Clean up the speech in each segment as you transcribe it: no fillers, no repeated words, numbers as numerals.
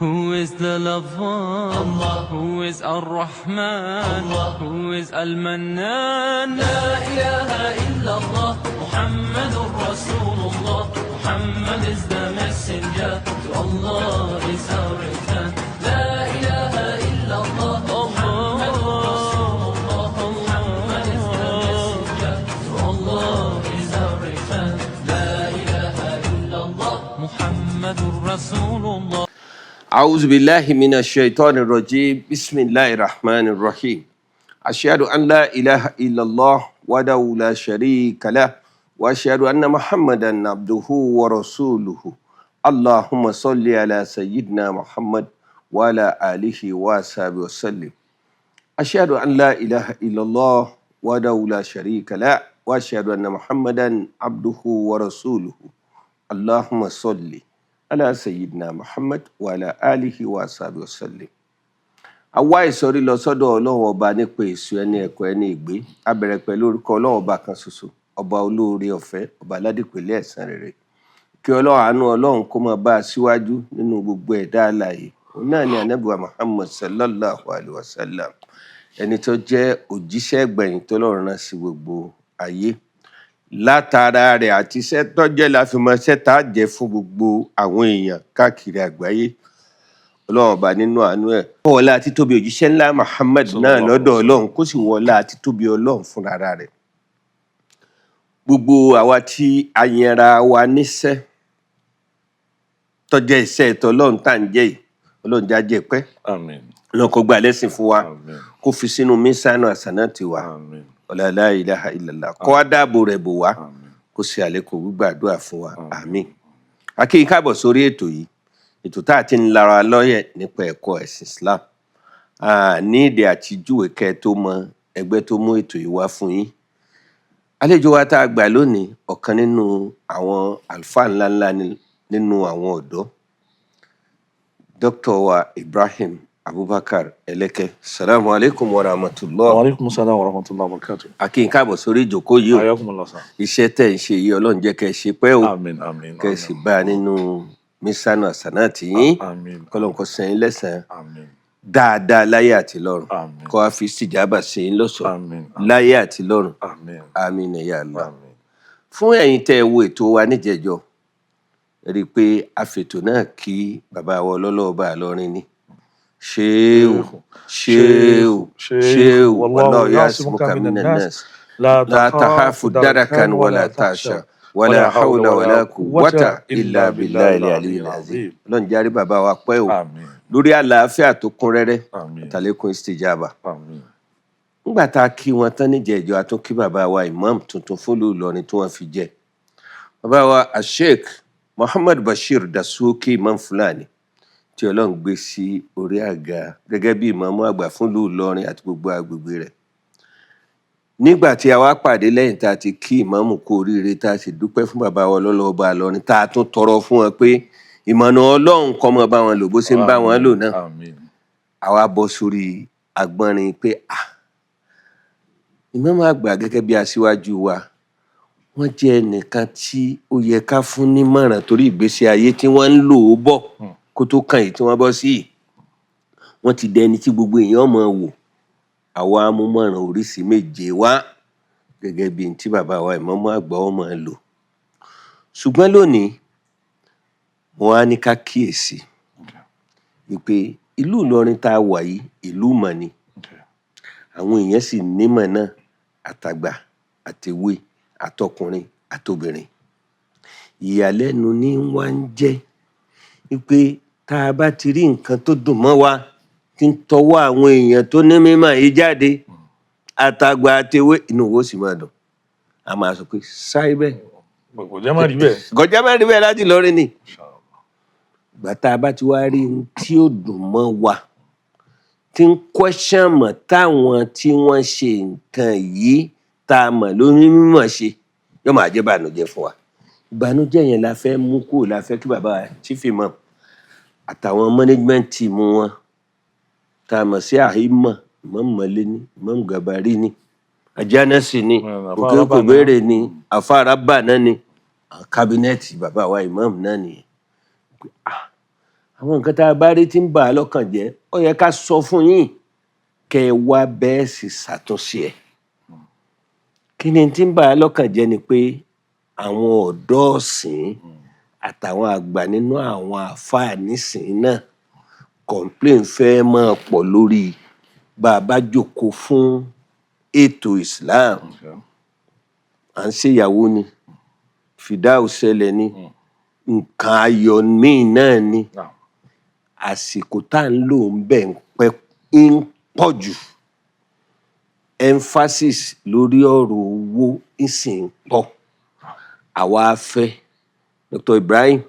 Who is the lover? Allah. Who is Ar-Rahman? Allah. Who is Al-Mannan? لا إله إلا الله Muhammadur Rasulullah. Muhammad is the messenger. To Allah is our return. لا إله إلا الله Muhammadur Rasulullah. Muhammad is the messenger. To Allah is our return. لا إله إلا الله Muhammadur Rasulullah. أعوذ بالله من الشيطان الرجيم. بسم الله الرحمن الرحيم. أشهد أن لا إله إلا الله وحده لا شريك له، وأشهد أن محمدا عبده ورسوله. اللهم صل على سيدنا محمد وعلى آله وصحبه وسلم. أشهد أن لا إله إلا الله وحده لا شريك له، وأشهد أن محمدا عبده ورسوله. اللهم صل على سيدنا محمد وعلى آله وصحبه وسلم. A wá ìsọrí lọ sọ́dọ̀ Ọlọ́run Ọba nípa èṣù, ẹni ẹ̀kọ́, ẹni ìgbé. A bẹ̀rẹ̀ pẹ̀lú orúkọ Ọlọ́run Ọba kan ṣoṣo, Ọba olóore ọ̀fẹ́, Ọba aládìpẹ̀lẹ̀ ẹ̀san rere. Kí Ọlọ́run, àánú Ọlọ́run kó máa bá a síwájú nínú gbogbo ẹ̀dá alààyè, òun náà ni Ànábì wa Muhammad sallallahu alayhi wa sallam, ẹni tó jẹ́ òjíṣẹ́ gbẹ̀yìn tọ́lọ́run rán sí gbogbo ayé. Látara rẹ̀ àti iṣẹ́ tó jẹ́ la fi mọ iṣẹ́ tá a jẹ́ fún gbogbo àwọn èèyàn káàkiri àgbáyé. Ọlọ́run Ọba nínú àánú ẹ̀, kó wọlá títóbi òjíṣẹ́ ńlá Muhammad náà lọ́dọ̀ Ọlọ́run, kó sì wọlá títóbi Ọlọ́run fúnra rẹ̀. Gbogbo àwa tí a yanra wa níṣẹ́ tó jẹ́ iṣẹ́ ẹ̀tọ́ Ọlọ́run tá à ń jẹ́ yìí, Ọlọ́run já jẹ́ pẹ́. Àmín. Ọlọ́run kó gbà lẹ́sìn fún wa. Àmín. Kó fi sínú mísánù àsánàtì wa. Àmín. Ọ̀là la ilaha illallah. Kó wá dáàbò rẹ̀ bò wá. Àmín. Kó ṣe àlékún gbígbàdúrà fún wa. Àmín. A kí yín káàbọ̀ sórí ètò yìí, ètò tá a ti ń lara lọ́yẹ̀ nípa ẹ̀kọ́ ẹ̀sìn Islam. Ní èdè àtijúwe kẹ́ ẹ tó mọ ẹgbẹ́ tó mú ètò yìí wá fún yín. Àlejò wa tá a gbà lónìí, ọ̀kan nínú àwọn àlùfáà ńláńlá nínú àwọn ọ̀dọ́, Dr. wa Ibrahim Abubakar Ẹlẹ́kẹ́. Salamu alaykum wa rahmatulah. Wa alaikum salam wa rahmatullahi wa barakatuh. A kí yín káàbọ̀ sórí ìjókòó yìí o. Ayakumullah sir. Iṣẹ́ tẹ̀ ń ṣe yìí, Ọlọ́run jẹ́ kẹ́ ẹ ṣe pẹ́ o. Àmín, àmín. Kẹ́ ẹ sì bá a nínú mísánà àsánàtì yín. Àmín. Kọ́lọ́n kó san yín lẹ́san Àmín. dáadáa láyé àti lọ́run. Àmín. Kó wá fi síjàbà sí yín lọ́ṣọ̀ọ́ Àmín. láyé àti lọ́run. Àmín. Àmín ya Allah. Àmín. Fún ẹ̀yin tẹ́ ẹ wo ètò wa níjẹ̀jọ́, ẹ rí i pé a fètò náà kí bàbá wa ọlọ́lọ́ọ̀bá àlọ́rin ní ṣéwù, ṣéwù, ṣéwù. Wallahu ya'simuka minan nas La la takhafu darakan wala takhsha wala hawla wala quwwata illa billahi al-aliyyil azim. Ọlọ́run járe bàbá wa pẹ́ o. Àmín. Lórí àlàáfíà tó kún rẹ́rẹ́ Àmín. àtàlékún istijaba. Àmín. Nígbà tá a kí wọn tán níjẹ̀jọ́, a tún kí bàbá wa imam tuntun fúlùú Ìlọrin tí wọ́n fi jẹ, bàbá wa Sheikh Muhammad Bashir Dasuki, Imam Fulani, tí Ọlọ́run gbé sí orí àga gẹ́gẹ́ bí ìmáàmù àgbà fúnlùú Ìlọrin àti gbogbo agbègbè rẹ̀. Nígbà tí a wá pàdé lẹ́yìn tá a ti kí ìmáàmù kú oríire, tá a sì dúpẹ́ fún bàbá wa ọlọ́lọ́ba Ìlọrin, tá a tún tọrọ fún wọn pé ìmọ̀nà Ọlọ́run kó máa bá wọn lò bó ṣe ń bá wọn lò náà, Àmín. àwa bọ́ sórí agbọ́nrin pé ìmáàmù àgbà gẹ́gẹ́ bí aṣíwájú wa, wọ́n jẹ́ ẹnìkan tí ó yẹ ká fún nímọ̀ràn torí ìgbésí ayé tí wọ́n ń lò ó bọ̀ kó tó kàn yìí tí wọ́n bọ́ sí yìí. Wọ́n ti dẹni tí gbogbo èèyàn máa wò. Àwa amúmọ̀ràn oríṣìí méje wá gẹ́gẹ́ bí n tí bàbá wa ìmáàmù àgbà ó máa lò. Ṣùgbọ́n lónìí, mo wá ní ká kíyèsí wípé ìlú Ìlọrin tá a wà yìí, ìlú ìmọ̀ ni. Àwọn èèyàn sì nímọ̀ náà, àtàgbà àtèwe, àtọkùnrin àtobìnrin. Ìyàlẹ́nu ní wá ń jẹ́ wípé tá a bá ti rí nǹkan tó dùn mọ́ wa tí ń tọwọ́ àwọn èèyàn tó ní mímọ̀ yìí jáde, àtàgbà àtèwe, inú wo sì máa dùn, a máa sọ pé sáré bẹ́ẹ̀. Kò jẹ́ má rí bẹ́ẹ̀. Kọjá má rí bẹ́ẹ̀ láti Ìlọrin ni. Ìgbà tá a bá ti wá rí ohun tí ó dùn mọ́ wa, tí ń question mọ̀ táwọn tí wọ́n ṣe nǹkan yìí tá a mọ̀ lórí mímọ̀ ṣe, yóò máa jẹ́ ìbànújẹ́ fún wa. Ìbànújẹ́ yẹn la fẹ́ mú kúrò. La fẹ́ kí bàbá wa chief imam àtàwọn management team wọn tá a mọ̀ sí àhímọ̀, Imam Mọ̀lẹ́ ní, Imam Gabari ní, Ajánásì ní, Òkè Kòbéèrè ní, Àfárá náà ní, cabinet bàbá wa imam náà nìyẹn. Àwọn nǹkan tá a bá rí tí ń bà á lọ́kàn jẹ́, ó yẹ ká sọ fún yín kẹ́ ẹ wá bẹ́ẹ̀ sì ṣàtúnṣe ẹ̀. Kí ni tí ń bà á lọ́kàn jẹ́ ni pé àwọn ọ̀dọ́ ọ̀sìn àtàwọn àgbà nínú àwọn àáfàá nísìnyí náà, complain fẹ́ máa pọ̀ lórí bá a bá jókòó fún ètò Islam. À ń ṣèyàwó ni, fìdáù ṣẹlẹ̀ ni, nǹkan ayọ̀ míì náà ni, àsìkò tá à ń lò ń bẹ̀ ń pẹ́, ń pọ̀ jù, emphasis lórí ọ̀rọ̀ owó ń sì ń pọ̀. Àwa fẹ́ Dr. Ibrahim,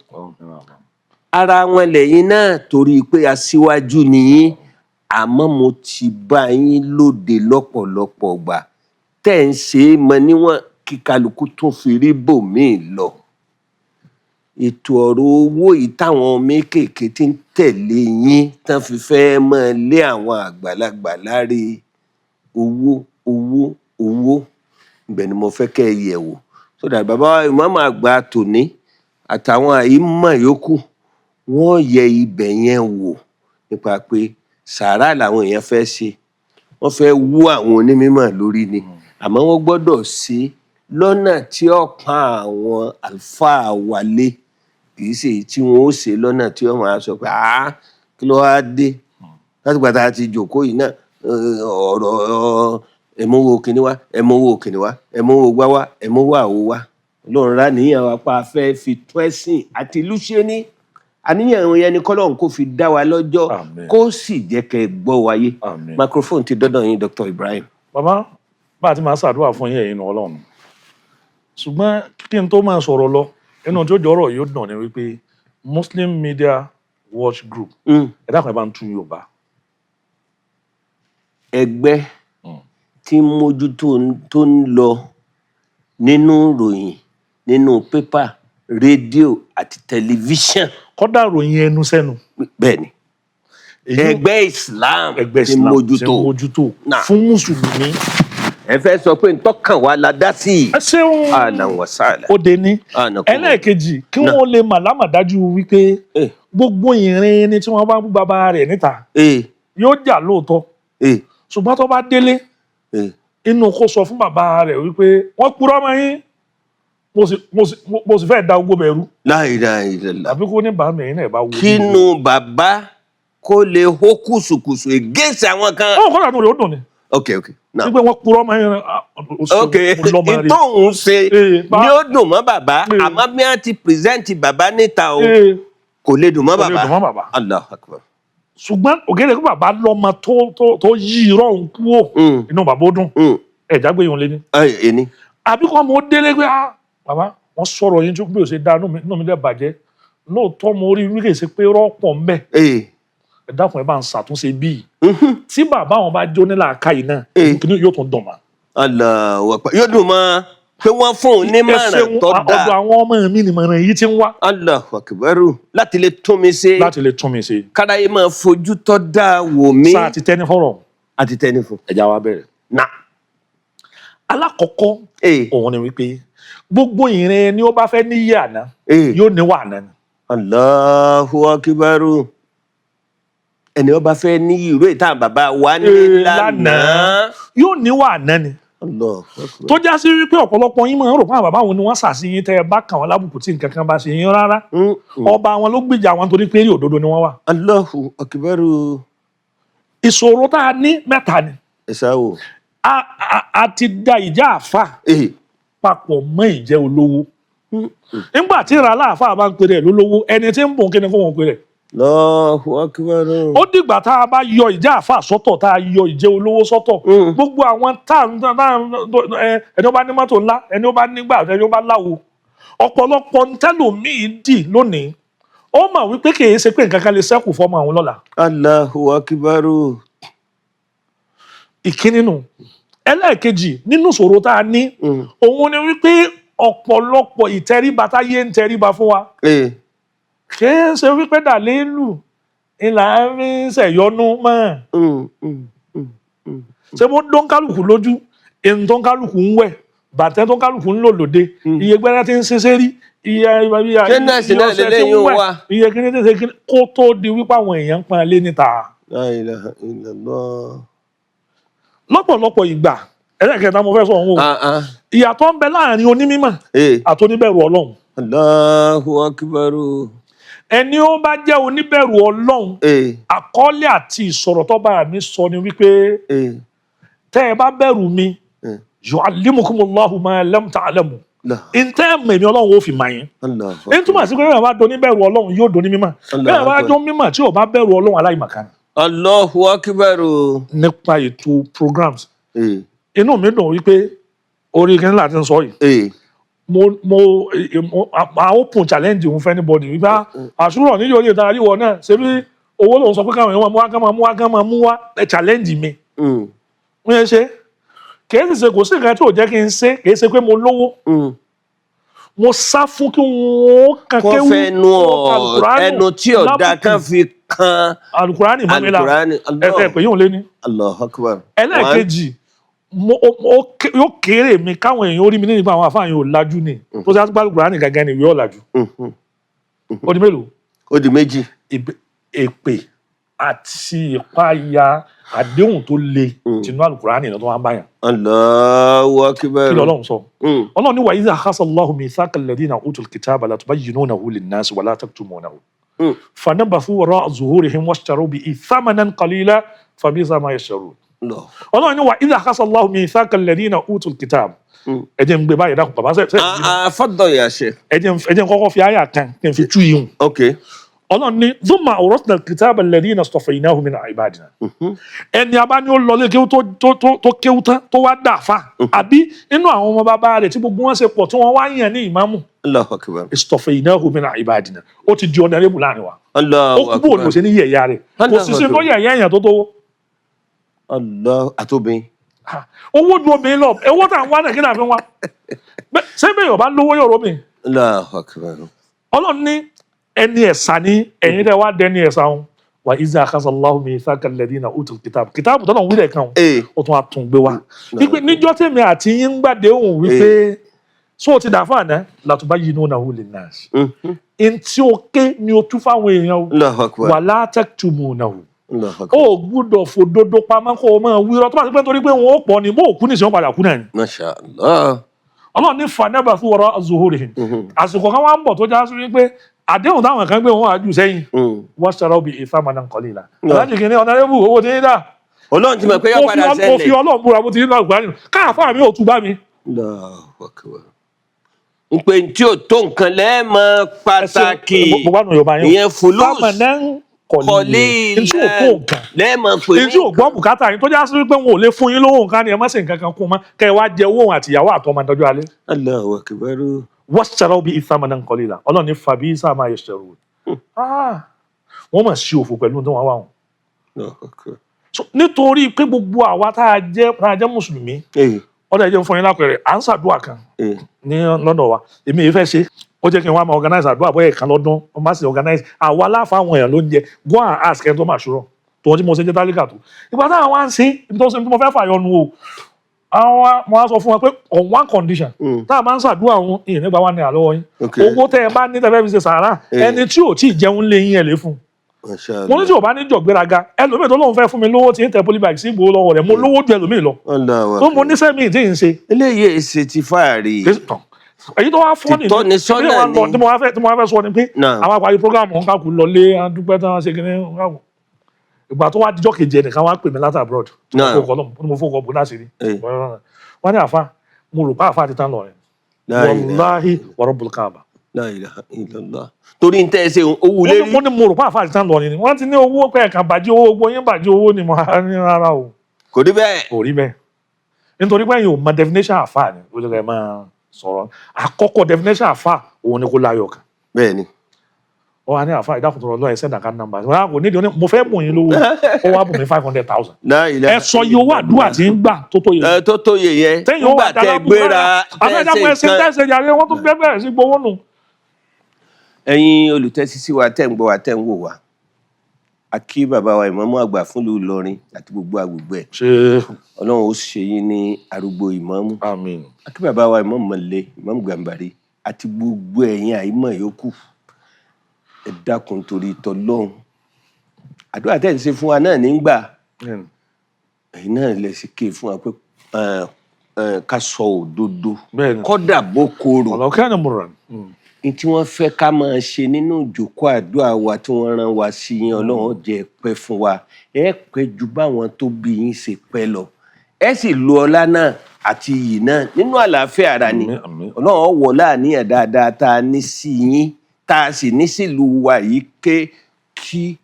ara wọn lẹ́yìn náà, torí pé aṣíwájú nìyí. Àmọ́ mo ti bá yín lóde lọ́pọ̀lọpọ̀ gbà tẹ́ ń ṣe é mọ níwọ̀n, kí kálukú tún fi rí bòmíì lọ. Ètò ọ̀rọ̀ owó yìí táwọn ọmọ kéékèèké tí ń tẹ̀lé yín tán fi fẹ́ máa lé àwọn àgbàlagbà láre owó, owó, owó, ibẹ̀ ni mo fẹ́ kẹ́ ẹ yẹ̀ wò, so that bàbá wa ìmáàmù àgbà tòní àtàwọn àìmọ̀ yòókù, wọ́n yẹ ibẹ̀ yẹn wò nípa pé sàárà làwọn èèyàn fẹ́ ṣe. Wọ́n fẹ́ wú àwọn onímọ̀ lórí ni, àmọ́ wọ́n gbọ́dọ̀ ṣe lọ́nà tí ó pọ́n àwọn àlùfáà wa lé, kì í ṣe èyí tí wọ́n ó ṣe lọ́nà tí wọ́n máa sọ pé, "Àá, kí ló wá dé láti gbà tá a ti jòkó yìí náà, ọ̀rọ̀ ẹ̀mówó kìnní wá, ẹ̀mówó kìnní wá, ẹ̀mówó gbá wá, ẹ̀mówó àwo wá." Ọlọ́run rà níyàn wa pa fẹ́ fi tó ẹ̀sìn àti ìlú ṣe ní àníyàn yẹn ni kọ́lọ́run kó fi dá wa lọ́jọ́. Àmín. Kó sì jẹ́ kẹ́ ẹ gbọ́ wáyé. Àmín. Microphone ti dọ́dọ̀ yín, Dr. Ibrahim. Bàbá, bá a ti máa ṣàdúrà fún yín, ẹ̀yin Ọlọ́run, ṣùgbọ́n kí n tó máa sọ̀rọ̀ lọ, inú tí ó jọrọ̀ yóò dùn ni wípé Muslim Media Watch Group, ẹ dákun, ẹ bá ń tú Yorùbá. Ẹgbẹ́ tí ń mójútó tó ń lọ nínú ìròyìn, nínú pépà, rédíò àti tẹlifíṣàn. Kọ́dà ròyìn ẹnu sẹ́nu. Bẹ́ẹ̀ ni. Ẹgbẹ́ Islam ẹgbẹ́ tí ń Islam mójútó tí ń mójútó Náà. fún mùsùlùmí. Ẹ fẹ́ sọ pé ntọ́kàn wa la dá sí i. Ẹ ṣeun. Ahlan wa sahlan. Ó de ní. Ànàkùn. Ẹlẹ́ẹ̀kejì, kí Náà. wọ́n lè mà lámàdájú wípé gbogbo ìrìn ni tí wọ́n bá bú bàbá rẹ̀ níta, yóò jà lóòótọ́, ṣùgbọ́n tó bá délé, inú kó sọ fún bàbá rẹ̀ wípé wọ́n purọ́ mọ́ yín, mo sì fẹ́ da gbogbo bẹ̀rù. La ilaha illallah. Àbí kó ní bàá mi, ẹ̀yin náà bá wo. Kínú bàbá kó lè hó kùsùkùsù against àwọn kan. Ó kọ́ dànù rẹ̀, ó dùn ni. Ok now. Wípé wọ́n purọ́ mọ́ yín, ah, ó ṣeun, mo lọ́mọ rẹ̀. Tóun ṣe ni ó dùn mọ́ bàbá, àmọ́ bí wọ́n ti present bàbá níta o, kò lè dùn mọ́ Kò lè bàbá. dùn mọ́ bàbá. Allahu akbar. Ṣùgbọ́n ògèdè kó bàbá lọ́mọ tó yí irọ́ òun kúrò, inú bàbá ó dùn. Ẹ̀já gbé yòó lé ní. Ẹ ẹni. Àbí kọ́ mo délé pé, "Ah, bàbá, wọ́n sọ̀rọ̀ yín tó bí ó ṣe dá, inú mi dẹ̀ bàjẹ́ lóòótọ́, mo rí wíkè ṣe pé rọ́pọ̀ ń bẹ̀. Ẹ dákun, ẹ bá ń ṣàtúnṣe bíi." Tí bàbá wọn bá jó nílà ká yìí náà, kìíní yóò tún dùn mọ́. Allahu akbar, yóò dùn mọ́ pé wọ́n fún un ní Ẹ mọ̀ràn ṣeun. tó Ọ̀dọ̀ dáa. àwọn ọmọ mi nìmọ̀ràn yìí ti ń wá. Allahu akbar, láti lè tún mi ṣe. Láti lè tún mi ṣe. Káráyé máa fojú tó dáa wò mí. Sáà ti tẹ́ni fọ́rọ̀. Àti tẹ́ni fún. Ẹ̀já wa bẹ̀rẹ̀. Na. Alákọ̀ọ́kọ́, òun ni wípé gbogbo ìrìn ni ó bá fẹ́ níyì àná, yóò níwà àná ni. Allahu akbar, ẹni ó bá fẹ́ ní ìró ìtàn bàbá wa ní lánàá. Lánàá. Yóò níwà àná ni. Allahu akbar. Tó já sí wípé ọ̀pọ̀lọpọ̀ yín máa ń rò pé àwọn bàbá wọn ni wọ́n ṣàṣeyín, tẹ́ ẹ bá kàn wọ́n lábùkù tí nǹkan kan bá ṣe yín, rárá. Ọba wọn ló gbìjà wọn torí pé eré òdodo ni wọ́n wà. Allahu akbar. Ìṣòro tá a ní mẹ́ta ni. Ẹ sáwò. A ti da ìjà àfà papọ̀ mọ́ ìjẹ́ olówó. Nígbà tí ìrà aláàfáà bá ń pèrè ẹ̀ lólówó, ẹni tí ń bùn kí ni kó wọn pèrè? Allahu akbar. Ó dìgbà tá a bá yọ ìjà àfà sọ́tọ̀, tá a yọ ìjẹ́ olówó sọ́tọ̀. Gbogbo àwọn tá à ń tá à ń ẹni ó bá ní mọ́tò ńlá, ẹni ó bá nígbà, ẹni ó bá láwo, ọ̀pọ̀lọpọ̀ ntẹ́lòmíì dì lónìí, ó mọ̀ wípé kì í ṣe pé nǹkan kan lè ṣẹ́kù fọ́mọ àwọn lọ́la. Allahu akbar. Ìkíní nù. Ẹlẹ́ẹ̀kejì nínú ìṣòro tá a ní, òun ni wípé ọ̀pọ̀lọpọ̀ ìtẹríba táyé ń tẹríba fún wa, kì í ṣe wípé dàlélù ìlà ń ṣẹ̀yọnú mọ́. Ṣé mo dán kálukú lójú, èyí tó ń kálukú ń wẹ̀, bàtẹ́ tó ń kálukú ń lò lòde, iye gbẹ́rẹ́ tí ń ṣiṣẹ́ rí, Iye iye Ṣé nọ́ọ̀sì náà iye ọṣẹ tí ń lélẹ́yìn wẹ̀, wà? Iye kíní tí ń ṣe kíní kó tó di wípé àwọn èèyàn ń pọn lé níta. La ilaha illallah. Lọ́pọ̀lọpọ̀ ìgbà, ẹlẹ́kẹta mo fẹ́ sọ òun o, Ah, ah. ìyàtọ̀ ń bẹ láàrin onímímọ̀ àti oníbẹ̀rù Ọlọ́run. Allahu akbar. Ẹni ó bá jẹ́ oníbẹ̀rù Ọlọ́run, àkọọ́lẹ̀ àti ìsọ̀rọ̀ tó bá mi sọ ni wípé tẹ́ ẹ bá bẹ̀rù mi, yu'allimukumullahu ma lam ta'lamu, ntẹ́ ẹ̀ mọ̀, èmi Ọlọ́run ó fi mà yín. Allahu Ní túmọ̀ sí pé bẹ́ẹ̀ bá do oníbẹ̀rù Ọlọ́run, yóò do ní mímọ̀. Bẹ́ẹ̀ bá jó mímọ̀ tí ò bá bẹ̀rù Ọlọ́run, aláìmọ̀kan ni. Allahu akbar. Nípa ètò programs, inú mi dùn wípé orí kí ní láti ń sọ yìí, mo I open challenge òun fún anybody wípé àṣùrọ̀ níjọ́ ní ìta àríwọ̀ náà ṣe bí owó lòun sọ pé káwọn èèyàn máa mú wá, ká máa mú wá, ká máa mú wá. Ẹ challenge mi. Wọ́n yẹn ṣe kìí sì ṣe, kò sí nǹkan tí ò jẹ́ kí n ṣe, kìí ṣe pé mo lówó. Mo sá fún kí wọ́n kan kó kéwú fẹnu kó ka ọ Alukùránì ẹnu tí ọ̀dà lábùkù. Kan fi kan Alukurani mọ́ mi la. Alukurani. Ẹ ẹ pé yóò lé ní. Allahu akbar. Ẹlẹ́ẹ̀kejì, yóò kéré mi káwọn èèyàn orí mi ní nípa àwọn àfáà yẹn ò lajú ni, tó ṣe àtúgbà Alukurani gangan ni ìwé ọ̀làjú. Ó di mélòó? Ó di méjì. Èpè àti ìpayà àdéhùn tó le tinú Alukurani lọ́tọ́ wá ń báyàn. Allahu akbar. Kí lọ́lọ́run sọ? Ọlọ́run ní wa idha akhadha Allahu mithaqa alladhina utul kitaba latubayyinunahu linnasi wa la taktumunahu fanabathu wara'a zuhurihim washtaru bihi thamanan qalila fabisa ma yashtarun. Allah. Ọlọ́run ní wa idha akhadha Allahu mithaqa alladhina utul kitab. Ẹ jẹ́ n gbé báyìí, dákun bàbá sẹ́. Ah, ah, faddal ya sheikh. Ẹ jẹ́ n kọ́kọ́ fi àyà kan kí n fi tú yìí hùn. Ọlọ́run ní thumma awrasna al-kitaba alladhina istafaynahu min ibadina. Ẹni abá ní ó lọ lé kéwú tó kéwú tán, tó wá dà fa, àbí inú àwọn ọmọ bàbá rẹ̀ tí gbogbo wọn ṣe pọ̀ tí wọ́n wá yàn ní ìmáàmù, Allahu akbar. istafaynahu min ibadina, ó ti di honourable láàrin wa. Allahu Ó kú bò ní akbar. òṣè ní yẹ̀yà rẹ̀, kò sì sí tó yẹ̀yẹ́ èèyàn tó tówó. Allah àtòbìn. Ha, owó ju obìnrin lọ. Owó tá à ń wá náà, kí náà fi ń wá? Ṣé bẹ́ẹ̀ yóò bá lówó yóò róbìn? Allahu akbar. Ọlọ́run ní ẹni ẹ̀sà ní ẹ̀yin tẹ́ wá dẹni ẹ̀sà wọn. Wa iza akhadha Allahu mithaqa alladhina utul kitab, kìtàbù tọ́nà wílẹ̀ kan, ó tún wá tún gbé wá wípé níjọ́ tèmi àti yín ń gbàdéhùn wípé sóò ti dàáfà náà, latubayyinunahu linnas, n tí ó ké ni ó tú fáwọn èèyàn o, Allahu akbar. wala taktumunahu. Allahu akbar. Ó gbúdọ̀ fòdodo pamọ́ kó o máa wírọ́ tó bá ti pẹ́ nítorí pé wọn ó pọ̀ ni bó òkú nìṣẹ́ wọn padà kú náà ni. Masha Allah. Ọlọ́run ní fanabathu wara zuhurihim. Àsìkò kan wá ń bọ̀ tó já sí wípé àdéhùn táwọn kan gbé wọn wá jù sẹ́yìn, washtaraw bihi thamanan qalila. Aláàjì kìíní, honourable, owó tí ń dà. Ọlọ́run ti mọ̀ pé yóò Mo fi padà mo fi ṣẹlẹ̀. Ọlọ́run búra, mo ti ní àgbà nínú káàfáà mi ò tún bá mi. Allahu akbar. N pè tí ò tó nǹkan lẹ́ẹ̀mọ́ pàtàkì. Mo gbádùn Yorùbá yín o. Ìyẹn fulus. Thamanan qalila, n tí ò tó nǹkan, lẹ́ẹ̀mọ́ pè n tí ò gbọ́ bùkátà yín, tó já sí wípé wọn ò lè fún yín lówó nǹkan ni, ẹ má ṣe nǹkan kan kún mọ́, kẹ́ ẹ wá jẹ owó òun àtìyàwó àtọmọ dọjọ́ alẹ́. Allahu akbar. Washtaraw bihi thamanan qalila, Ọlọ́run ní fabisa ma yashtarun. Ah, wọ́n mọ̀ sí òfò pẹ̀lú tí wọ́n wà wọn. Allahu akbar. So, nítorí pé gbogbo àwa tá a jẹ́ mùsùlùmí, ọ̀dọ̀ ẹ̀jẹ̀ ń fún yín lápẹẹrẹ, à ń ṣàdúrà kan ní lọ́dọ̀ wa. Èmi yìí fẹ́ ṣe, ó jẹ́ kí n wá máa organize àdúrà bóyá ìkan lọ́dún wọ́n má sì organize àwa láfa àwọn èèyàn ló ń jẹ. Go and ask ẹni tó máa ṣúrọ̀ tòun tí mo ṣe jẹ́ tálíkà tó ìgbà táwọn wá ń ṣe ibi tó ṣe tí mo fẹ́ fàyọnu o. Àwọn mo wá sọ fún wọn pé on one condition, tá a máa ń ṣàdúrà òun ìyẹn nígbà wà ní àlọ́wọ́ yín, owó tẹ́ ẹ bá ní tẹ́ fẹ́ fi ṣe sàárà, ẹni tí ò tí ì jẹun lé yín, ẹ lè fún un. Masha Mo ní tí ò bá ní jọ gbéraga, ẹlòmíì tó lóun fẹ́ fún mi lówó tí ń tẹ polybag sí ìgbòho lọ́wọ́ rẹ̀, mo lówó ju ẹlòmíì lọ Allah. tó mo níṣẹ́ míì tí ń ṣe. Eléyìí ṣe ti fáàrí. Tán. Èyí tó wá fọ́ ni Tìtọ́nisọ́nà ni. Tí mo wá fẹ́ sọ ni pé àwọn àparí program wọn kàkú lọlé, dúpẹ́ tán ṣe kíní wọn kàkú. Ìgbà tó wá dijọ́ kejì, ẹnìkan wá pè mí láti abroad. Mo fọkọ bó láti rí wọ́n ní àfa, mo rò pé àfa ti tán lọ rẹ̀. La ilaha Wallahi wa rabbul kaaba. La ilaha illallah. Torí ń tẹ́ ẹ ṣe owó lérí. Wọ́n ní mo rò pé àfa ti tán lọ ni wọ́n ti ní owó pé ẹ̀kan bàjẹ́ owó, gbogbo yín bàjẹ́ owó ni. Mo ní rárá o. Kò rí bẹ́ẹ̀. Kò rí bẹ́ẹ̀, nítorí pé ẹ̀yin ò mọ definition àfa ni ó lè rẹ̀ máa sọ̀rọ̀. Àkọ́kọ́ definition àfa òun ni kó láyọ̀ kan. Bẹ́ẹ̀ ni. Ó wá ní àfa, ìdákùtọ̀rọ̀ lọ́ọ̀, ẹ send account number. Wọn á kò nídìí, ó ní mo fẹ́ bùn yín lówó, ó wá bùn mí 500,000. La ilaha Ẹ sọ iye owó àdúrà tí ń gbà tó tó yẹ. Ẹ tó tó yẹ yẹ. Téèyàn ó wà Nígbà tẹ dálábù gbéra tẹ àfẹ́dàpọ̀ ṣe ẹsẹ̀ nǹkan. tẹ̀sẹ̀ jàre, wọ́n tún bẹ́ẹ̀ bẹ̀rẹ̀ sí gbowó nù. Ẹ̀yin olùtẹ́sí sí wa, tẹ́ ń gbọ́ wa, tẹ́ ń wò wá, a kí bàbá wa ìmáàmù àgbà fún ìlú Ìlọrin àti gbogbo agbègbè ẹ̀. Ṣe. Ọlọ́run ó ṣe yín ní arúgbó ìmáàmù. Àmín. A kí bàbá wa ìmáàmù Mọ̀lẹ́, ìmáàmù Gàmbàrí. Àti gbogbo ẹ̀yin àìmọ̀ yòókù, ẹ dákun torí tọlọ́hun, àdúrà tẹ́ ń ṣe fún wa náà nígbà ẹ̀yin náà lè sì ké fún wa pé ká sọ òdodo, kódà bó korò. Walau kana murran. Ní tí wọ́n fẹ́ ká máa ṣe nínú ìjókòó àdúrà wa tí wọ́n rán wa sí yín, Ọlọ́run jẹ́ pẹ́ fún wa. Ẹ pẹ́ ju báwọn tó bí yín ṣe pẹ́ lọ, ẹ sì lo ọlá náà àti iyì náà nínú àlàáfíà ara ni. Àmín, àmín. Ọlọ́run wọ̀ láàníyàn dáadáa tá a ní sí yín, tá a sì ní sílùú wa yìí, ké kí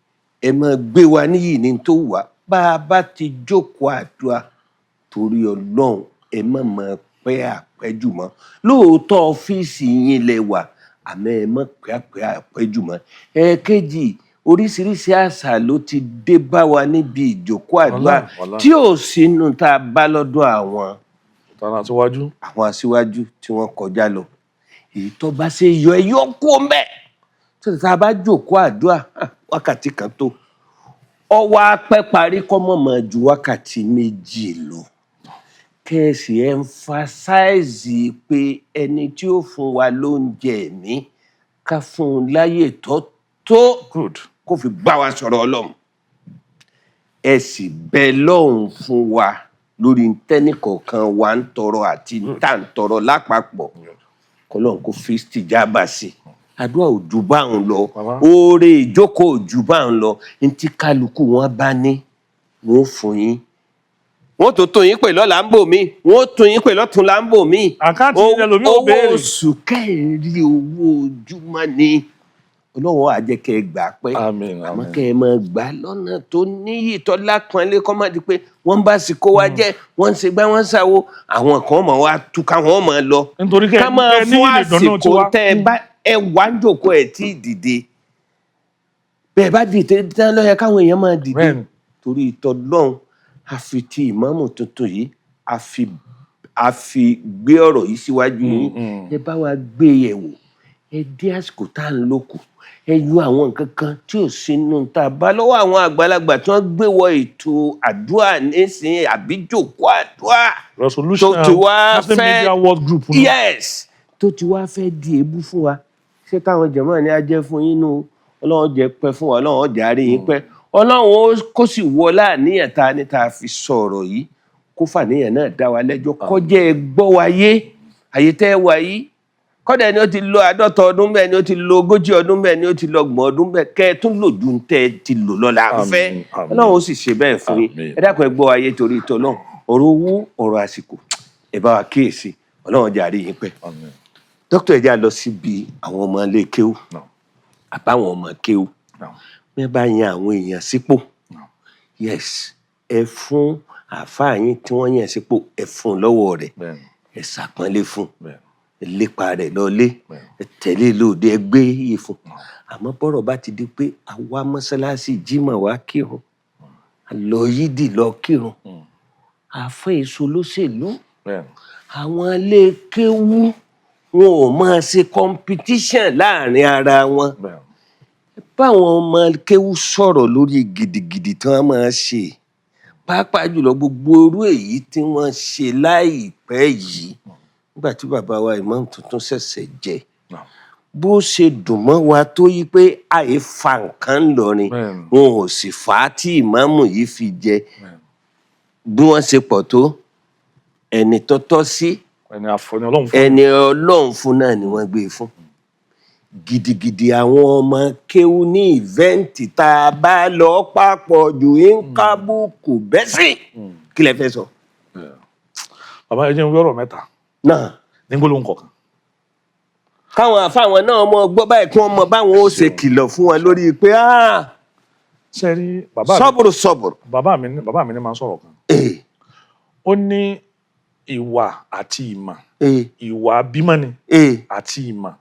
ẹ máa gbé wa níyì ní tó wà. Bá a bá ti jókòó àdúrà, torí Ọlọ́run, ẹ má máa pẹ́ àpẹ́jù mọ́. Lóòótọ́ ọ́fíìsì yín lẹ wà, àmọ́ ẹ má pẹ́ àpẹ́jù mọ́. Ẹ̀ẹ̀kejì, oríṣiríṣi àṣà ló ti dé bá wa níbi ìjókòó àdúrà Wallahi, wallahi. tí ò sínú tá a bá lọ́dọ̀ àwọn Tààrà síwájú. àwọn aṣíwájú tí wọ́n kọjá lọ. Èyí tó bá ṣe yọ, ẹ yọ kó mbẹ tó tá a bá jókòó àdúrà, wákàtí kan tó ọwọ́ apẹ́ parí kọ́ mọ̀mọ́ ju wákàtí 2 lọ. Kẹ́ẹ̀sì emphasize pé ẹni tí ó fún wa lóúnjẹ ẹ̀mí, ká fún un láyè tó tó kó fi bá wa sọ̀rọ̀ Ọlọ́run. Ẹ sì bẹ lọ́hùn fún wa lórí tẹ́nìkọ̀ọ̀kan wa ń tọrọ àti tá ń tọrọ lápapọ̀, kọlọ́n kó fi stìjábà sí i. Àdúrà ò ju báwọn lọ. Bàbá. Oore ìjókòó ò ju báwọn lọ. Ntí kálukú wọn bá ní, wọn ò fún yín, wọn tó tún yín pè lọ́la ń bò mí, wọn ó tún yín pè lọ́tún là ń bò mí. Àkáǹtì ẹlòmíì ò Owó béèrè. oṣù kẹrin, owó ojúmọ́ ni. Ọlọ́run á jẹ́ kẹ́ ẹ gbà pẹ́. Àmín, Àmọ́ àmín. kẹ́ ẹ máa gbà lọ́nà tó níyì tó lápọ́nlé, kọ́ má di pé wọ́n ń bá sì kó wa jẹ́, wọ́n ń ṣe gbá, wọ́n ń ṣàwo, àwọn kan mọ̀ wá tú káwọn mọ̀ lọ. Nítorí kẹ́ Ká máa kẹ́ fún níyì lè dùnnú àsìkò tiwa. tẹ́ ẹ bá ẹ wá ń jòkó, ẹ tí ì dìde. Bẹ́ẹ̀ bá dìde tán, ló yẹ káwọn èèyàn máa dìde. Torí ìtọ́lọ́hún, a fi ti ìmáàmù tuntun yìí, a fi gbé ọ̀rọ̀ yìí síwájú yín. Ẹ bá wa gbé yẹ̀wò, ẹ dé àsìkò tá à ń lò kù, ẹ yọ àwọn nǹkan kan tí ò sínú tá a bá lọ́wọ́ àwọn àgbàlagbà tí wọ́n gbé wọ ètò àdúrà nísìnyí àbí jòkó àdúrà Resolution tó ti wá Muslim fẹ́ Media World Group nù. Yes, tó ti wá fẹ́ di èébú fún wa. Ṣé táwọn jẹ̀mọ́ ni á jẹ́ fún yín nù? Ọlọ́run jẹ́ pẹ́ fún wa, Ọlọ́run jẹ́ àárín yín pẹ́, Ọlọ́run ó kó sì wọ láàníyàn tá a ní tá a fi sọ̀rọ̀ yìí, kó fàníyàn náà dá wa lẹ́jọ́, kọjá ẹ gbọ́ wa yé. Àyè tẹ́ ẹ wà yìí, kọ́dà ẹni ó ti lo 50 ọdún bẹ́ẹ̀ ni, ó ti lo 40 ọdún bẹ́ẹ̀ ni, ó ti lo 30 ọdún bẹ́ẹ̀, kẹ́ ẹ tún lò ju tẹ́ ẹ ti lò lọ là ń fẹ́. Àmín, àmín. Ọlọ́run ó sì ṣe bẹ́ẹ̀ fún yín. Àmín. Ẹ dákun, ẹ gbọ́ wa yé torí ìtọ́lọ́run. Ọ̀rọ̀ owó, ọ̀rọ̀ àsìkò, ẹ bá wa kíyèsí. Ọlọ́run jẹ́ àrí yín pẹ́. Àmín. Dókítà, ẹ já lọ síbi àwọn ọmọ ilé kéwú No. àbáwọn ọmọ kéwú. No. Bí wọ́n bá yan àwọn èèyàn sípò, No. yes, ẹ fún àáfàá yín tí wọ́n yàn sípò, ẹ fún un lọ́wọ́ rẹ̀, ẹ ṣàpọ́nlé fún un, ẹ lépa rẹ̀ lọlé, ẹ tẹ̀lé lóde, ẹ gbé yìí fún un. Àmọ́ bọ́rọ̀ bá ti di pé àwa mọ́sálásí jímọ̀ wá kírun, a lọ yídì lọ kírun, àfẹ́ èso lóṣèlú, àwọn ilé kéwú wọn ò máa ṣe competition láàrin ara wọn. Báwọn ọmọ kéwú sọ̀rọ̀ lórí gidigidi tí wọ́n máa ṣe, pàápàá jùlọ gbogbo orú èyí tí wọ́n ṣe láìpẹ́ yìí nígbà tí bàbá wa ìmáàmù tuntun ṣẹ̀ṣẹ̀ jẹ, bó ṣe dùn mọ́ wa tó yí pé àì fa nǹkan ńlọrin, wọn ò sì fà á tí ìmáàmù yìí fi jẹ. Bí wọ́n ṣe pọ̀ tó, ẹni tó tọ́ sí, Ẹni àfọ̀ní Ọlọ́run fún. ẹni Ọlọ́run fún náà ni wọ́n gbé fún. Gidigidi àwọn ọmọ kéwú ní event tá a bá lọ papọ̀ jù ń kábùkù bẹ́sì. Kí lẹ fẹ́ sọ? Bàbá, ẹ jẹ́ n wí ọ̀rọ̀ mẹ́ta Náà. ní gbólóhùn kọ̀ọ̀kan. Káwọn àfáwọn náà mọ gbọ́ báyìí, kí wọ́n mọ báwọn ó ṣe kìlọ̀ fún wọn lórí pé Ṣé rí bàbá mi? Sọ́bùrù sọ́bùrù. Bàbá mi ní máa ń sọ̀rọ̀ kan. Ó ní ìwà àti ìmọ̀, ìwà bímọ ni àti ìmọ̀,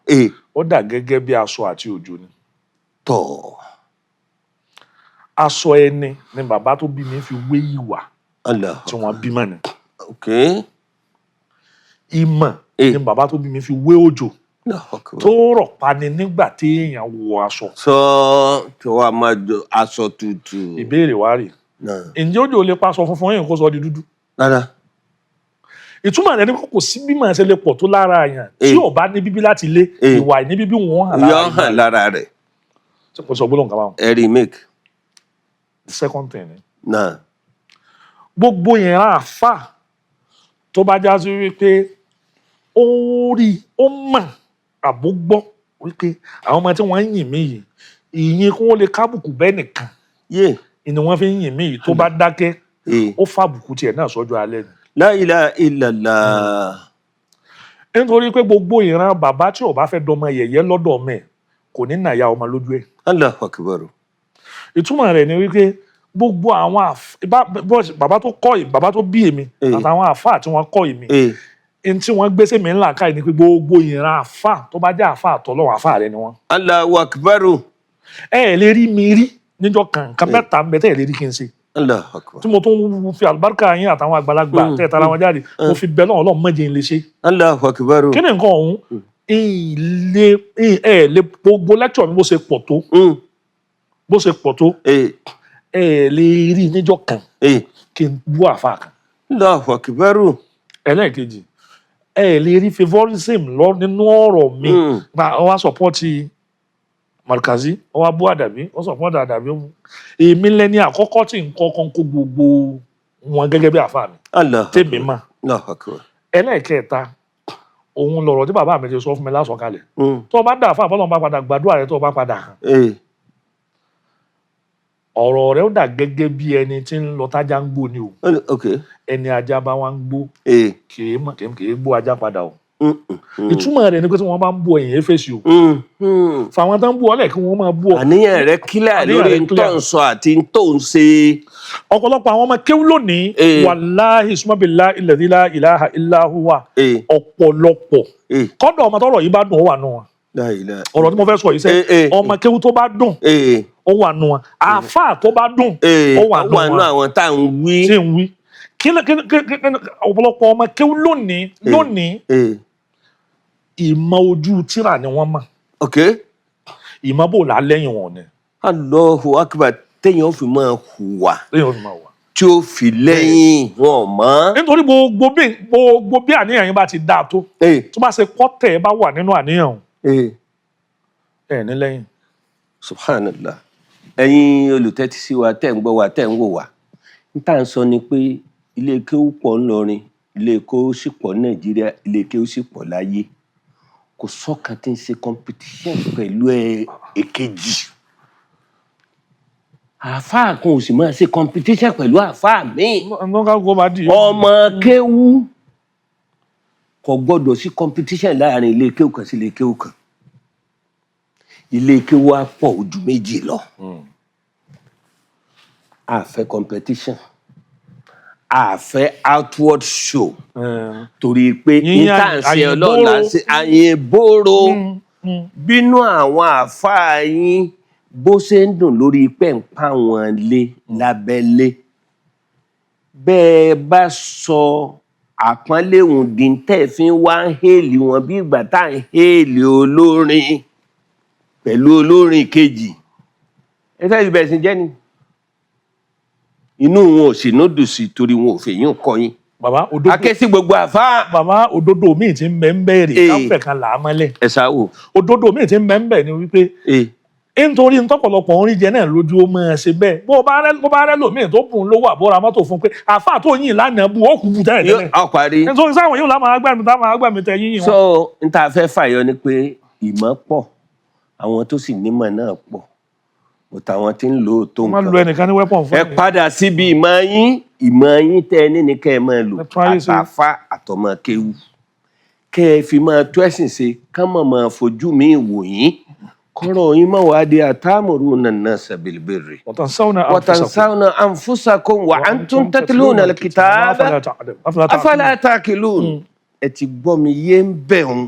ó dà gẹ́gẹ́ bí aṣọ àti òjò ni. Tọ̀. Aṣọ ẹni ni bàbá tó bí mi fi wé ìwà Allah. tí wọ́n bímọ ni. Ìmọ̀ ni bàbá tó bí mi fi wé òjò tó rọ̀ pani nígbà tí èèyàn wọ aṣọ. Sọ tí wàá máa jọ aṣọ tuntun. Ìbéèrè wa rè: Náà. ǹjẹ́ òjò lè pa aṣọ funfun yìí kó sọ di dúdú? Rárá. Ìtumọ̀ rẹ̀ ni pé kò sí bí màá ṣe lè pọ̀ tó lára àyàn tí ò bá ní bíbí láti lé, ìwà ní bíbí wọn hàn lára. Yọ hàn lára rẹ̀. Ṣé kò sọ gbólóhùn kan báwọn? Ẹ remake. Second thing ni, Náà. gbogbo yẹn àáfà tó bá já sí wípé ó rí, ó mọ̀ àbó gbọ́ wípé àwọn ọmọ tí wọ́n ń yìn mí yìí, ìyìn kí wọ́n lè kábùkù bẹ́ẹ̀ nìkan ni wọ́n fi ń yìn mí yìí, tó bá dákẹ́, ó fàbùkù tiẹ̀ náà sọ́jọ́ alẹ́ ni. La ilaha illallah. Nítorí pé gbogbo ìran bàbá tí ò bá fẹ́ dọmọ yẹ̀yẹ́ lọ́dọ̀ ọmọ ẹ̀, kò ní nàyà ọmọ lójú ẹ̀. Allahu akbar. Ìtumọ̀ rẹ̀ ni wípé gbogbo àwọn bàbá tó kọ́ bàbá tó bí èmi àtàwọn àfáà tí wọ́n kọ́ èmi, n tí wọ́n gbé sèmi ńlá káyìí ni pé gbogbo ìran àfáà tó bá jẹ́ àfáà tọ́lọ́run, àfáà rẹ ni wọ́n. Allahu akbar. Ẹ ẹ̀ lè rí mi rí níjọ́ kan, nǹkan mẹ́ta ń bẹ tẹ́ ẹ̀ lè rí kí n ṣe, Allahu akbar. tí mo tún fi àlùbáríkà yín àtàwọn àgbàlagbà tẹ́ ẹ̀ tara wọn jáde, mo fi bẹ lọ́wọ́, Ọlọ́run má jẹ́ n lè ṣe. Allahu akbar. Kí ni nǹkan ọ̀hún? Ilé ẹ lè gbogbo lecture mi, bó ṣe pọ̀ tó, bó ṣe pọ̀ tó, ẹ lè rí níjọ́ kan kí n bú àfáà kan. Allahu akbar. Ẹlẹ́ẹ̀kejì, ẹ lè rí favorism lọ nínú ọ̀rọ̀ mi. Gba ọ wá support Markazi, ọ wá bú Àdàbí, ọ support Àdàbí. Èmi lẹni àkọ́kọ́ tí nǹkan kan kó gbogbo wọn gẹ́gẹ́ bí àfáà mi Allahu tèmi mà. Allahu akbar. Ẹlẹ́ẹ̀kẹta, òun lọ̀rọ̀ tí bàbá mi ti sọ fún mi lásọ̀kalẹ̀: tó o bá dà fún àbọ̀lọ́n, bá padà gbàdúrà rẹ, tó o bá padà hàn, ọ̀rọ̀ rẹ ó dà gẹ́gẹ́ bí ẹni tí ń lọ tájá ń gbó ni o. Ẹni ajá bá wá ń gbó, kì í mọ̀, kì í gbó ajá padà o. Ìtumọ̀ rẹ̀ ni pé tí wọ́n bá ń bú ẹ̀yìn éfèsì o, fàwọn tó ń bú ọ lẹ̀, kí wọ́n máa bú ọ. Àníyàn rẹ kílẹ̀ Àníyàn lórí rẹ clear. ntọ́ ń sọ àti ntọ́ ń ṣe. Ọ̀pọ̀lọpọ̀ àwọn ọmọ kéwú lónìí, wàláhì sùmọ́bìlá ilẹ̀dí la ilaha illa huwa, ọ̀pọ̀lọpọ̀ kọ́dọ̀ ọmọ tọrọ yìí bá dùn, ó wà nù wọn. La ilaha. Ọ̀rọ̀ tí mo fẹ́ sọ yìí sẹ́, ọmọ kéwú tó bá dùn, ó wà nù wọn. Àáfàá tó bá dùn, ó wà nù Ó wà nù wọn. Àwọn tá à ń wí. Tí ń wí kí ọ̀pọ̀lọpọ̀ ọmọ kéwú lónìí lónìí, ìmọ̀ ojú tíra ni wọ́n mọ̀. Ìmọ̀ bò lá lẹ́yìn wọn ni. Allahu akbar, téèyàn fi máa hùwà Lẹ́yìn wọn fi máa wà. tí ó fi lẹ́yìn wọn mọ́. Nítorí gbogbo bí àníyàn yín bá ti dáa tó, tó bá ṣe kọ́tẹ̀ ẹ bá wà nínú àníyàn òun, ẹ ní lẹ́yìn. Subhanallah. Ẹ̀yin olùtẹ́tí sí wa, tẹ́ ń gbọ́ wa, tẹ́ ń wò wá, n tá à ń sọ ni pé ilé kéwú pọ̀ ńlọrin, ilé kéwú sì pọ̀ ní Nàìjíríà, ilé kéwú sì pọ̀ láyé. Kò sọ́kan tí ń ṣe competition pẹ̀lú ẹ èkejì. Àáfàá kan ò sì máa ṣe competition pẹ̀lú àáfàá míì. Nǹkan kó bá dì í. Ọmọ kéwú kò gbọ́dọ̀ sí competition láàrin ilé kéwú kan sí ilé kéwú kan. Ilé kéwú á pọ̀ ojú méjì lọ. A fẹ́ competition, a fẹ́ outward show, torí pé Yíyan níta ń ṣe àyìnbóró. Ọlọ́run là ń ṣe àyìnbóró. Bínú àwọn àáfàá yín bó ṣe ń dùn lórí pé ń pa wọn lé lábẹ́lé, bẹ́ẹ̀ bá sọ àpọ́nlé òun di tẹ́ fi ń wá ń héèlì wọn bí ìgbà tá à ń héèlì olórin pẹ̀lú olórin kejì, ẹ fẹ́ fi bẹ̀sìn jẹ́ ni. Inú wọn ò sì ní dùn sí, torí wọn ò fèyí kọ yín. Bàbá òdodo. Aké sí gbogbo àfáà. Bàbá, òdodo míì ti ń bẹ ń bẹ̀rẹ̀ káfẹ́ kan là á mọ́lẹ̀. Ẹ sáwò. Òdodo míì ti ń bẹ ń bẹ̀ ni wípé nítorí ntọ́pọ̀lọpọ̀ ń rí jẹ náà lójú, ó máa ṣe bẹ́ẹ̀. Bó bá rẹ́ lòmíì tó bùn lówó àbóra mọ́tò fún pé àáfàá tó yìn lánàá bu ó kú bu tẹ́lẹ̀ tẹ́lẹ̀. Ọ parí. Nítorí sáwọn yóò láwọn agbẹ́mi táwọn agbẹ́mi tẹ yíyìn wọn. So n ta fẹ́ fàyọ ni pé ìmọ̀ pọ̀, àwọn tó sì nímọ̀ náà pọ̀, but àwọn tí ń lò ó tó Wọ́n máa lo nǹkan. ẹnìkan ní weapon fún Ẹ ẹnìkan. padà síbi ìmọ̀ yín. Ìmọ̀ yín tẹ́ ẹ ní ni kẹ́ ẹ máa lò. Ẹ tún ayé ṣe. Àtàfà àtọmọ kéwú, kẹ́ ẹ fi máa tó ẹ̀sìn ṣe, ká mọ̀ máa fojú mi wò yín, kọ́rọ̀ yín má wàá di atamuruna nnasa bilbirri وتنسون أنفسكم وتنسون أنفسكم وأنتم تتلون الكتاب أفلا تعقلون أفلا تعقلون. أفلا تعقلون. Ẹ ti gbọ́ mi yé ń bẹ̀ ọ́n.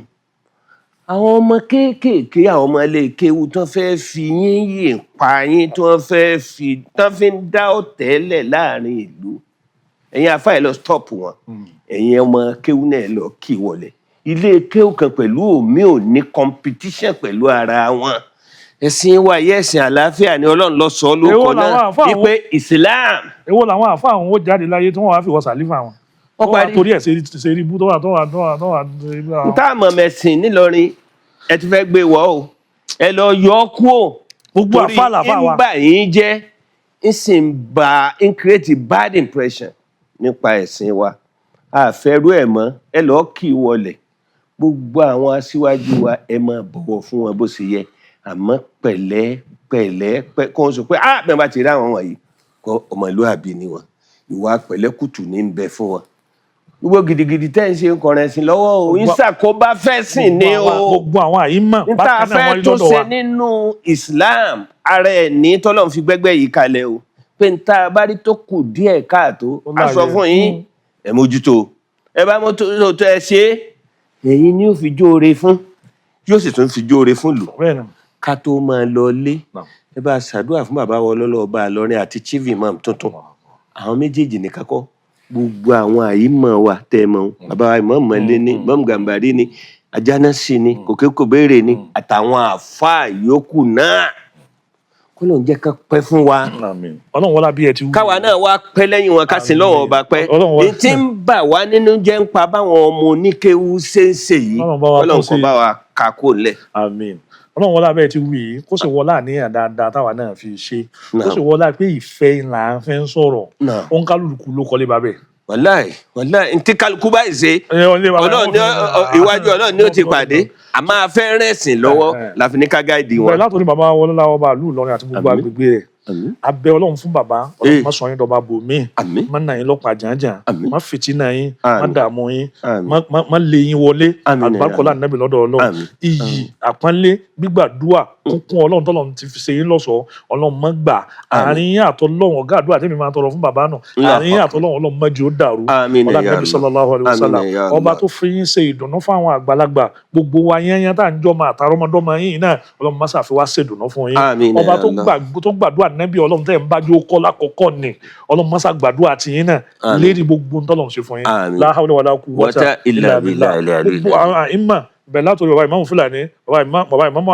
Àwọn ọmọ kéékèèké, àwọn ọmọ ilé kéwu tán fẹ́ fi yín yè pa yín, tí wọ́n fẹ́ fi tán fi ń dá ọ̀tẹ̀ lẹ̀ láàrin ìlú, ẹ̀yin afá, ẹ̀ lọ stop wọn. Ẹ̀yin ọmọ kéwu náà, ẹ lọ kí wọlé. Ilé kéwu kan pẹ̀lú òmí ò ní competition pẹ̀lú ara wọn. Ẹ̀sìn wa yẹ, ẹ̀sìn àlàáfíà ni. Ọlọ́run lọ sọ lóko Èwo làwọn náà àfáà wípé Islam. Èwo làwọn àfa àwọn ó jáde láyé tí wọ́n wá fi wọ sàlífà wọn? Ó Tó wà parí. torí ẹ̀ ṣe rí ibú tó wà tó wà tó wà tó wà. N tá àmọ̀ mẹ̀sìn nílọrin, ẹ ti fẹ́ gbé wọ́ o, ẹ lọ yọ ọ́ kú o. Gbogbo àfa làfa wa. Ń bà yín jẹ́, ń sì ń ba, ń create bad impression nípa ẹ̀sìn wa. Àfẹ́rú ẹ̀ mọ́, ẹ lọ́ọ́ kì í wọlẹ̀. Gbogbo àwọn aṣíwájú wa, ẹ máa bọ̀wọ̀ fún wọn bó ṣe yẹ, àmọ́ pẹ̀lẹ́ pẹ̀lẹ́ pẹ́ kó ń sọ pé, ah, bẹ́ẹ̀ bá ti rí àwọn wọ̀nyí kọ́, ọmọlúàbí ni wọn, ìwà pẹ̀lẹ́kùtù ní ń bẹ fún wọn. Gbogbo gidigidi tẹ́ ń ṣe ń kọrin ẹ̀sìn lọ́wọ́ o, ń ṣàkóbá fẹ́sìn ni o. Gbogbo àwọn àyímọ̀ Níta bákan náà wọ́n fẹ́ rí tó lọ́dọ̀ ṣe wa. nínú Islam, ara ẹ̀ ní tọ́lọ́run fi gbẹ́gbẹ́ yìí kalẹ̀ o, pé níta bá rí tó kù díẹ̀ káàtó, Ó a sọ láàyè. fún yín, ẹ mójútó, ẹ bá mójútó tó, ẹ ṣe é, ẹ̀yin ni yóò fi jóore fún, yóò sì tún fi jóore fún lù. Bẹ́ẹ̀ ni. Ká tó máa lọ lé, Naam. ẹ bá ṣàdúrà fún bàbá wa ọlọ́lọ́ ọba Ìlọrin àti chief imam tuntun. Àwọn méjèèjì ní kakọ́, gbogbo àwọn àyímọ̀ wa tẹ́ ẹ mọ̀, bàbá wa ìmọ̀ mọ̀lẹ́ ní ìmọ̀ Gàmbàrí ni, Ajánásì ni, Kòkékòbéèrè ni, àtàwọn àáfàá yòókù náà, kó lóun jẹ́ ká pẹ́ fún wa. Àmín. Ọlọ́run wọlá bí ẹ ti wú. Káwa náà wá pẹ́ lẹ́yìn wọn, ká sin lọ́wọ́ ọba pẹ́. Ọlọ́run Ní tí ń bà wá nínú jẹ́ ń pa báwọn ọmọ oníkéwú ṣe ń ṣe yìí. Ọlọ́run bá wa Ọlọ́run tún kó ṣe. bá wa kà kó lẹ̀. Àmín. Ọlọ́run wọlá bẹ́ẹ̀ ti wí yìí, kó sì wọlá àníyàn dáadáa táwa náà fi ṣe, kó Naam. sì wọlá pé ìfẹ́ là ń fẹ́ ń sọ̀rọ̀. Naam. Ó ń kálukú ló kọ́lé babẹ̀. Wàláì, wàláì, ntí kálukú báyìí ṣe, Ọlọ́run ní iwájú Ọlọ́run ní ó ti pàdé. A máa fẹ́ rẹ̀sìn lọ́wọ́ láfi ní ká guide Bẹ́ẹ̀ wọn. látòrí bàbá wọlé ọba ìlú Ìlọrin àti gbogbo Àmín. agbègbè rẹ̀, Àmín. abẹ Ọlọ́run fún bàbá. Ọlọ́run má sọ yín dọba bò mí. Àmín. Má nà yín lọ́pàá jàǹjàǹ. Àmín. Má fìtínà yín, má Àmín. dààmú yín, Àmín. má lé yín wọlé. Àmín. Àlùbáríkọlá nẹ́bí lọ́dọ̀ Ọlọ́run. Àmín. Iyì, àpọ́nlé, gbígbàdúà kúnkún Ọlọ́run tọ́lọ́run ti fi ṣe yín lọ́ṣọ̀ọ́, Ọlọ́run má gbà. Àárín yín àtọlọ́run, ọ̀gá àdúrà tèmi máa tọrọ fún bàbá náà, Allahu àárín yín àtọlọ́run, Ọlọ́run má jẹ́ ó dàrú. Àmín Ọlá ya nẹ́bí Allah. sallallahu alaihi wasallam. Àmín ya Ọba Allah. tó fi yín ṣe ìdùnnú fáwọn àgbàlagbà gbogbo wa yányán tá à ń jọmọ àtàrọmọdọ́mọ yín náà, Ọlọ́run má ṣàfi wá ṣèdùnnú fún yín. Àmín Ọba ya tó Allah. tó gbàdúrà nẹ́bí Ọlọ́run tẹ́ ń bá jó kọ́ lákọ̀ọ́kọ́ ni, Ọlọ́run má ṣà gbàdúrà tiyín náà Àmín. lérí gbogbo ń tọ́lọ́run ṣe fún yín. Àmín. La hawla wala quwwata Wata illa billahi al-ali. Gbogbo àwọn àìmọ̀ bẹ̀rẹ̀ látòrí bàbá ìmáàmù Fúlàní, bàbá ìmáàmù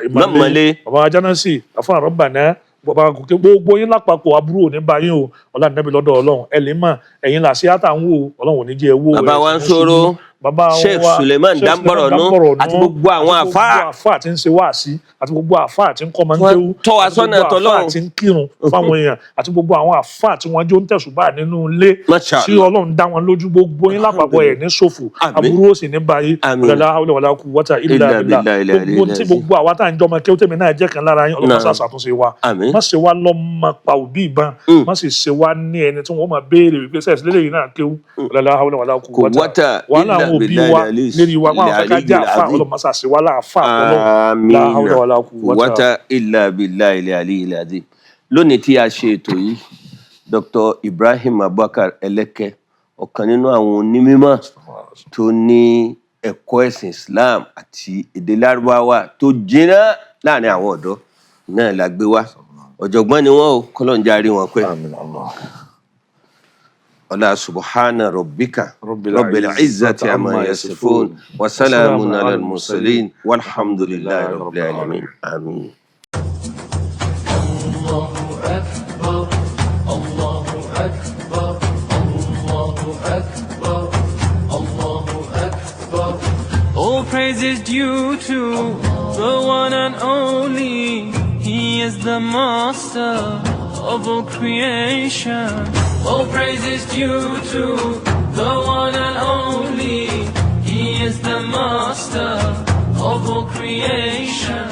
Ìmáàmù Mọ̀lé, bàbá Ajánásì, àfọ̀n àrọ́bànà, bàbá Gòkè, gbogbo yín lápapọ̀, aburú ò ní bá yín o. Ọlá nẹ́bí lọ́dọ̀ Ọlọ́run. Ẹ lè mọ̀ ẹ̀yin là sí àtàwọn o, Ọlọ́run ò ní jẹ́ ẹ wó. Bàbá ẹ wa ń sì ní sọ̀rọ̀. ṣubú. Bàbá Sheikh wa Suleiman Sheikh Damboronu Damboronu àti gbogbo àwọn àti àfáà. gbogbo àfáà tí ń ṣe wáàsí, àti gbogbo àfáà tí ń kọ́ máa ń Wọ́n kéwú, tọ́ wa àti sọ́nà gbogbo àfáà tọlọ́run. tí ń kírun fáwọn èèyàn, àti gbogbo àwọn àfáà tí wọ́n jó ń tẹ̀sùbà nínú ilé Masha tí Allah. Ọlọ́run dá wọn lójú. Gbogbo yín lápapọ̀, ẹ̀ ní ṣòfò. Àmín. Aburú ó sì ní báyìí. Àmín. La hawla wala quwwata illa Illa billah. billahi ilẹ̀ Gbogbo tí ilẹ̀. gbogbo àwa tá à ń jọmọ kéwú, tèmi náà jẹ́ kan lára yín, Ọlọ́run Naam. ṣe àṣàtúnṣe wa. Àmín. Má ṣe wá lọ́mọ pa òbí ìbọn, má sì ṣe wá ní ẹni tí wọ́n máa béèrè wípé sẹ́ẹ̀sì lélẹ́yìn náà kéwú. La hawla wala quwwata. Quwwata Wàhálà illa àwọn òbí billahi wa al-ali- lérí wa, wọn àwọn fẹ́ ká jẹ́ al-ali àfa, al-azim. Ọlọ́run má ṣàṣe wá láàfà Ọlọ́run. La hawla Amina. wala quwwata. Quwwata illa billahi al-ali al-azim. Lónìí tí a ṣe ètò yìí, Dr. Ibrahim Abubakar Ẹlẹ́kẹ́, ọ̀kan nínú àwọn onímọ̀ tó ní ẹ̀kọ́ ẹ̀sìn Islam àti èdè Lárúbáwá tó jiná láàrin àwọn ọ̀dọ́ náà la gbé wá. Ọ̀jọ̀gbọ́n ni wọ́n o, kọ́lọ́n járe wọn pẹ́. Àmín Allah. Ọlá subhana rabbika Rabbil rabbil izzati izzati amma amma yasifun yasifun. wa salamun Wa ala salamun ala al-mursalin walhamdulillahi rabbil alamin. Amin. الله أكبر، الله أكبر، الله أكبر، الله أكبر. All praise is due to the one and only. He is the master of all creation. All praise is due to the one and only. He is the master of all creation.